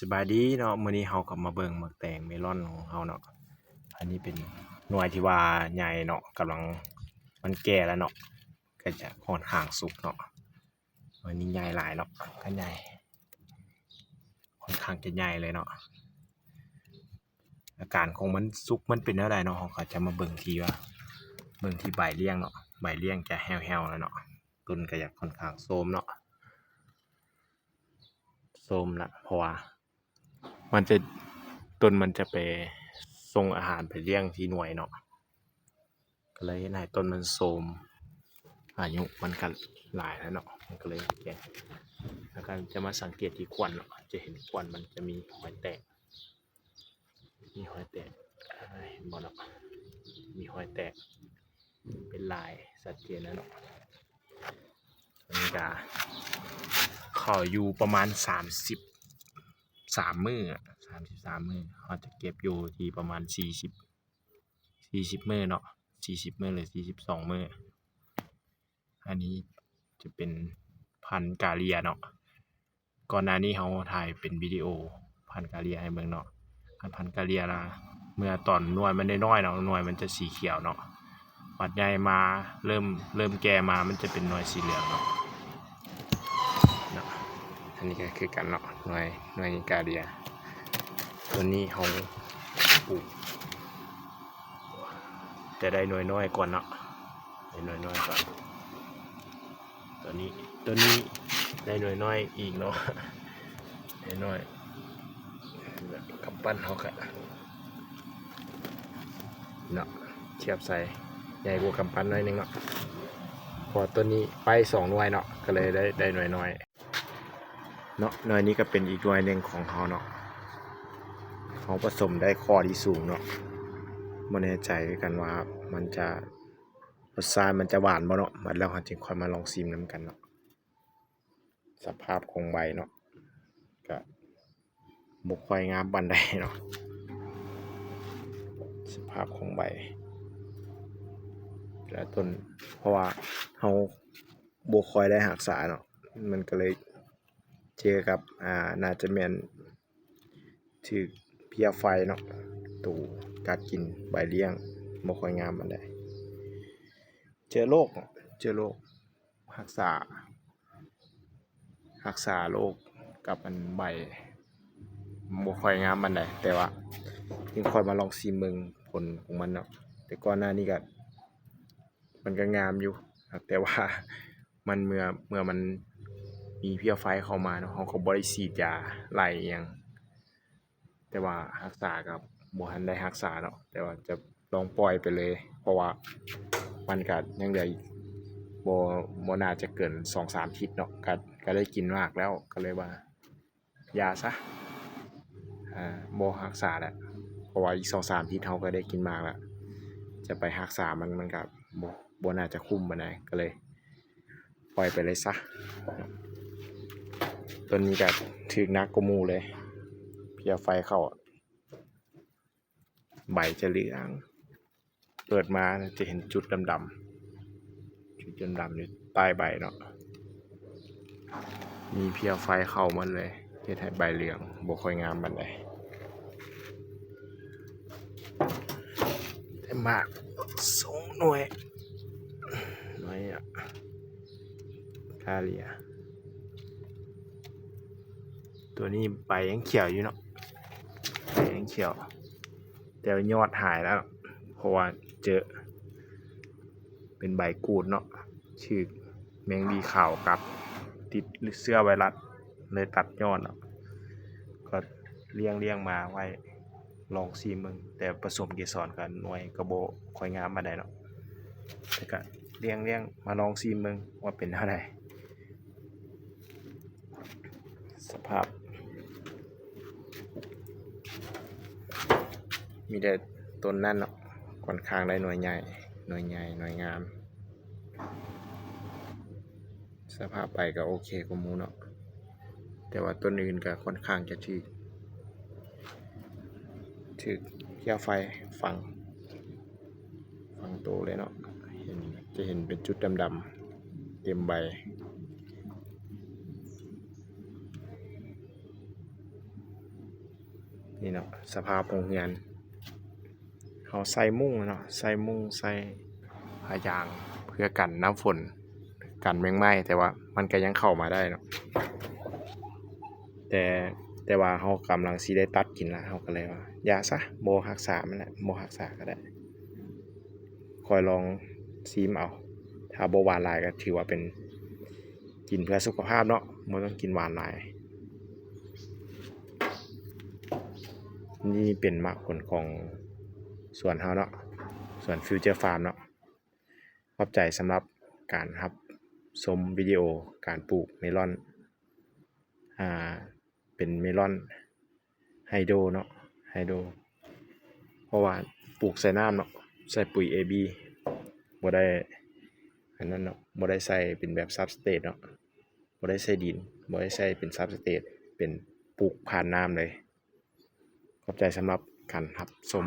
ສະບາຍດີເນາະ, ມື້ນີ້ເຮົາກໍມາເບິ່ງໝາກແຕງເມລອນຂອງເຮົາເນາະ. ອັນນີ້ເປັນໜ່ວຍທີ່ວ່າໃຫຍ່ເນາະ, ກຳລັງ ມັນແກ່ແລ້ວເນາະ, ກໍຈະຄ່ອນຂ້າງສຸກເນາະ. ໜ່ວຍນີ້ໃຫຍ່ຫຼາຍເນາະ, ກໍໃຫຍ່ ຄ່ອນຂ້າງຈະໃຫຍ່ເລີຍເນາະ. ອາການຂອງມັນສຸກມັນເປັນແນວໃດເນາະ, ເຮົາກໍຈະມາເບິ່ງທີ່ວ່າ ເບິ່ງທີ່ໃບລ້ຽງເນາະ. ໃບລ້ຽງຈະແຫ້ວໆແລ້ວເນາະ, ຕົ້ນກໍຢາກຄ່ອນຂ້າງໂຊມເນາະ. ໂຊມລະ ເພາະວ່າມັນຈະ ຕົ້ນມັນຈະໄປສົ່ງອາຫານໄປລ້ຽງທີ່ໜ່ວຍເນາະ, ກໍເລີຍເຮັດໃຫ້ຕົ້ນມັນໂຊມ, ອາຍຸມັນກໍຫຼາຍແລ້ວເນາະ, ມັນກໍເລີຍແກ່. ແລ້ວກໍຈະມາສັງເກດທີ່ຂວັນເນາະ, ຈະເຫັນຂວັນມັນຈະມີຮອຍແຕກ ມີຮອຍແຕກ ເຫັນບໍ່ເນາະ, ມີຮອຍແຕກເປັນລາຍຊັດເຈນແລ້ວເນາະ. ອັນນີ້ກະເຂົ້າຢູ່ປະມານສາມສິບສາມມື້, ສາມສິບສາມມື້, ເຮົາຈະເກັບຢູ່ທີ່ປະມານສີ່ສິບ ສີ່ສິບມື້ເນາະ, ສີ່ສິບມື້ ຫຼື ສີ່ສິບສອງມື້. ອັນນີ້ຈະເປັນພັນກາເລຍເນາະ. ກ່ອນໜ້ານີ້ເຮົາຖ່າຍເປັນວິດີໂອພັນກາເລຍໃຫ້ເບິ່ງເນາະ. ຄັນພັນກາເລຍລະ ເມື່ອຕອນໜ່ວຍມັນນ້ອຍໆເນາະ, ໜ່ວຍມັນຈະສີຂຽວເນາະ, ບັດໃຫຍ່ມາ ເລີ່ມ ເລີ່ມແກ່ມາ ມັນຈະເປັນໜ່ວຍສີເຫຼືອງເນາະ. ເນາະ ອັນນີ້ກໍຄືກັນເນາະ, ໜ່ວຍ ໜ່ວຍກາເລຍ. ຕົວນີ້ເຮົາປູກ ຈະໄດ້ໜ່ວຍນ້ອຍກ່ອນເນາະ, ໄດ້ໜ່ວຍນ້ອຍກ່ອນ. ຕົວນີ້ ຕົວນີ້ໄດ້ໜ່ວຍນ້ອຍອີກເນາະ, ໄດ້ໜ່ວຍນ້ອຍ. ກຳປັ້ນເຮົາກະເນາະ ທຽບໃສ່ ໃຫຍ່ກວ່າກຳປັ້ນໜ້ອຍໜຶ່ງເນາະ, ເພາະວ່າຕົວນີ້ໄປສອງໜ່ວຍເນາະ, ກໍເລີຍໄດ້ ໄດ້ໜ່ວຍນ້ອຍເນາະ. ໜ່ວຍນີ້ກໍເປັນອີກໜ່ວຍໜຶ່ງຂອງເຮົາເນາະ, ເຮົາປະສົມໄດ້ຂໍ້ທີ່ສູງເນາະ. ບໍ່ແນ່ໃຈຄືກັນວ່າມັນຈະ ລົດຊາດມັນຈະຫວານບໍ່ເນາະ, ບັດແລ້ວເຮົາຈຶ່ງຄ່ອຍມາລອງຊີມນຳກັນເນາະ. ສະພາບຂອງໃບເນາະ ກະບໍ່ຄ່ອຍງາມປານໃດເນາະ, ສະພາບຂອງໃບແຕ່ລະຕົ້ນ, ເພາະວ່າເຮົາບໍ່ຄ່ອຍໄດ້ຮັກສາເນາະ, ມັນກໍເລີຍເຈີກັບ ອ່າ ໜ້າຈະແມ່ນ ຖືກເພຍໄຟເນາະ ໂຕກັດກິນໃບລ້ຽງ ບໍ່ຄ່ອຍງາມປານໃດ. ເຊື້ອໂລກ ເຊື້ອໂລກ ຮັກສາ ຮັກສາໂລກກັບອັນໃບ ບໍ່ຄ່ອຍງາມປານໃດ, ແຕ່ວ່າຍັງຄ່ອຍມາລອງຊີມເບິ່ງຜົນຂອງມັນເນາະ. ແຕ່ກ່ອນໜ້ານີ້ກະ ມັນກໍງາມຢູ່ ແຕ່ວ່າມັນເມື່ອ ເມື່ອມັນມີເພຍໄຟເຂົ້າມາເນາະ, ເຮົາກໍບໍ່ໄດ້ສີດຢາໄລ່ອີຫຍັງ, ແຕ່ວ່າຮັກສາກໍບໍ່ທັນໄດ້ຮັກສາເນາະ, ແຕ່ວ່າຈະລອງປ່ອຍໄປເລີຍ ເພາະວ່າມັນກໍຍັງເຫຼືອອີກ ບໍ່ ບໍ່ໜ້າຈະເກີນສອງສາມທິດເນາະ, ກໍ ກໍໄດ້ກິນໝາກແລ້ວ ກໍເລີຍວ່າ ຢ່າຊະ ອ່າ ບໍ່ຮັກສາແຫຼະ, ເພາະວ່າອີກສອງສາມທິດເຮົາກໍໄດ້ກິນໝາກແລ້ວ, ຈະໄປຮັກສາມັນ ມັນກໍບໍ່ ບໍ່ໜ້າຈະຄຸ້ມປານໃດ, ກໍເລີຍປ່ອຍໄປເລີຍຊະ. ຕົ້ນນີ້ກໍຖືກໜັກກວ່າໝູ່ເລີຍ, ເພຍໄຟເຂົ້າ ໃບຈະເຫຼືອງ. ເປີດມາຈະເຫັນຈຸດດຳໆ ຈຸດດຳໆຢູ່ໃຕ້ໃບເນາະ, ມີເພຍໄຟເຂົ້າໝົດເລີຍ ເຮັດໃຫ້ໃບເຫຼືອງ ບໍ່ຄ່ອຍງາມປານໃດ. ແຕ່ໝາກສອງໜ່ວຍ ໜ່ວຍ ກາເລຍ ຕົວນີ້ໃບຍັງຂຽວຢູ່ເນາະ, ໃບຍັງຂຽວ ແຕ່ວ່າຍອດຫາຍແລ້ວ ເພາະວ່າເຈີເປັນໃບກູດເນາະ, ຖືກແມງວີຂາວກັດ ຕິດເຊື້ອໄວຣັສ ເລີຍຕັດຍອດເນາະ. ກໍລ້ຽງໆມາໄວ້ລອງຊີມເບິ່ງ, ແຕ່ປະສົມເກສອນກັບໜ່ວຍກໍບໍ່ຄ່ອຍງາມປານໃດເນາະ, ແຕ່ກໍລ້ຽງໆມາລອງຊີມເບິ່ງວ່າເປັນແນວໃດ. ສະພາບ ມີແຕ່ຕົ້ນນັ້ນເນາະ ຂ້ອນຂ້າງໄດ້ໜ່ວຍໃຫຍ່ ໜ່ວຍໃຫຍ່ ໜ່ວຍງາມ, ສະພາບໃບກໍໂອເຄກວ່າໝູ່ເນາະ, ແຕ່ວ່າຕົ້ນອື່ນກໍຂ້ອນຂ້າງຈະຖືກ ຖືກເພຍໄຟຝັງ ຝັງໂຕເລີຍເນາະ, ເຫັນ ຈະເຫັນເປັນຈຸດດຳໆເຕັມໃບ. ນີ້ເນາະ ສະພາບໂຮງເຮືອນ ເຮົາໃສ່ມຸ້ງເນາະ ໃສ່ມຸ້ງ ໃສ່ຜ້າຢາງ ເພື່ອກັນນ້ຳຝົນ ກັນແມງໄມ້ ແຕ່ວ່າມັນກະຍັງເຂົ້າມາໄດ້ເນາະ ແຕ່ ແຕ່ວ່າເຮົາກຳລັງຊິໄດ້ຕັດກິນລະ ເຮົາກະເລີຍວ່າ ຢ່າຊະ ບໍ່ຮັກສາມັນແຫຼະ ບໍ່ຮັກສາກະໄດ້ ຄ່ອຍລອງຊີມເອົາ ຖ້າບໍ່ຫວານຫຼາຍກະຖືວ່າເປັນ ກິນເພື່ອສຸຂະພາບເນາະ ບໍ່ຕ້ອງກິນຫວານຫຼາຍ. ນີ້ເປັນໝາກຜົນຂອງສວນເຮົາເນາະ ສວນ Future Farm ເນາະ. ຂອບໃຈສຳລັບການຮັບຊົມວິດີໂອການປູກເມລອນ ອ່າ ເປັນເມລອນໄຮໂດຣເນາະ ໄຮໂດຣ ເພາະວ່າປູກໃສ່ນ້ຳເນາະ ໃສ່ປຸ໋ຍ ເອ ບີ ບໍ່ໄດ້ອັນນັ້ນເນາະ ບໍ່ໄດ້ໃສ່ເປັນແບບ substrate ເນາະ ບໍ່ໄດ້ໃສ່ດິນ ບໍ່ໄດ້ໃສ່ເປັນ substrate ເປັນປູກຜ່ານນ້ຳເລີຍ. ຂອບໃຈສຳລັບການຮັບຊົມ.